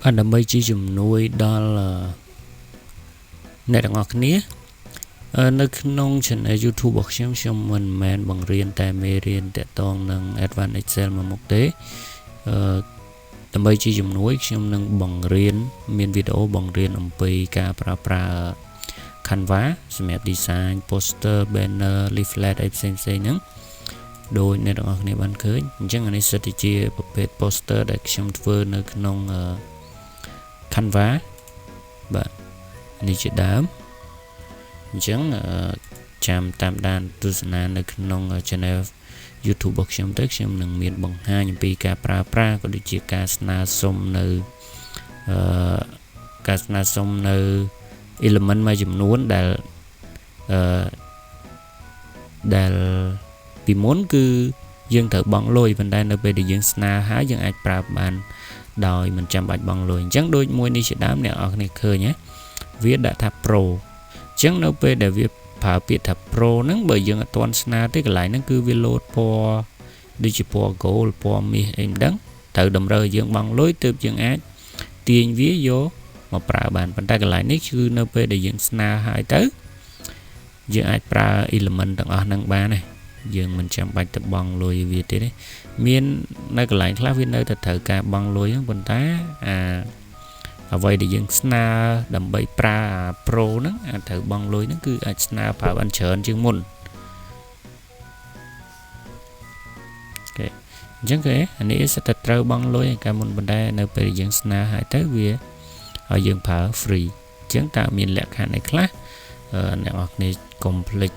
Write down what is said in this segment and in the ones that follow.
បាទដើម្បីជាជំនួយដល់អ្នកទាំងអស់គ្នានៅក្នុង channel YouTube របស់ខ្ញុំខ្ញុំមិនមែនបង្រៀនតែមេរៀនតាក់ទងនឹង Advanced Excel មួយមុខទេអឺដើម្បីជាជំនួយខ្ញុំនឹងបង្រៀនមានវីដេអូបង្រៀនអំពីការប្រើប្រាស់ Canva សម្រាប់ design poster, banner, leaflet អីផ្សេងផ្សេងហ្នឹងដោយអ្នកទាំងអស់គ្នាបានឃើញអញ្ចឹងអានេះសិតតែជាប្រភេទ poster ដែលខ្ញុំធ្វើនៅក្នុង Canva បាទនេះជាដើមអញ្ចឹងចាំតាមដានទស្សនានៅក្នុង channel YouTube របស់ខ្ញុំទៅខ្ញុំនឹងមានបង្ហាញអំពីការប្រើប្រាស់ក៏ដូចជាការស្នើសុំនៅអឺការស្នើសុំនៅ element មួយចំនួនដែលអឺដែលពីមុនគឺយើងត្រូវបង់លុយប៉ុន្តែនៅពេលដែលយើងស្នើហើយយើងអាចប្រើបានដោយមិនចាំបាច់បង់លុយអញ្ចឹងដូចមួយនេះជាដើមអ្នកនរគ្នាឃើញណាវាដាក់ថា Pro អញ្ចឹងនៅពេលដែលវាប្រើពាក្យថា Pro ហ្នឹងបើយើងអត់ទាន់ស្នើទេកន្លែងហ្នឹងគឺវាលោតពណ៌ដូចជាពណ៌ gold ពណ៌មាសអីមិនដឹងត្រូវតម្រូវឲ្យយើងបង់លុយទើបយើងអាចទាញវាយកមកប្រើបានប៉ុន្តែកន្លែងនេះគឺនៅពេលដែលយើងស្នើហើយទៅយើងអាចប្រើ element ទាំងអស់ហ្នឹងបានណាយើងមិនចាំបាច់ទៅបង់លុយវាទេមាននៅកន្លែងខ្លះវានៅតែត្រូវការបង់លុយហ្នឹងប៉ុន្តែអាអ្វីដែលយើងស្នើដើម្បីប្រើអា Pro ហ្នឹងអាចត្រូវបង់លុយហ្នឹងគឺអាចស្នើប្រើបានច្រើនជាងមុនអូខេអញ្ចឹងគេអានេះសិតតែត្រូវបង់លុយកាលមុនប៉ុន្តែនៅពេលយើងស្នើហើយទៅវាឲ្យយើងប្រើ free អញ្ចឹងតើមានលក្ខខណ្ឌអីខ្លះអ្នកនរគ្នាកុំភ្លេច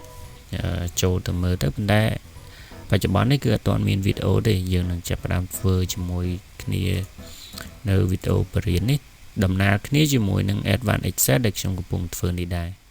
ចូលទៅមើលទៅប៉ុន្តែបច្ចុប្បន្ននេះគឺអត់ទាន់មានវីដេអូទេយើងនឹងចាប់ផ្ដើមធ្វើជាមួយគ្នានៅវីដេអូបរិញ្ញានេះដំណើរគ្នាជាមួយនឹង Advanced Excel ដែលខ្ញុំកំពុងធ្វើនេះដែរ។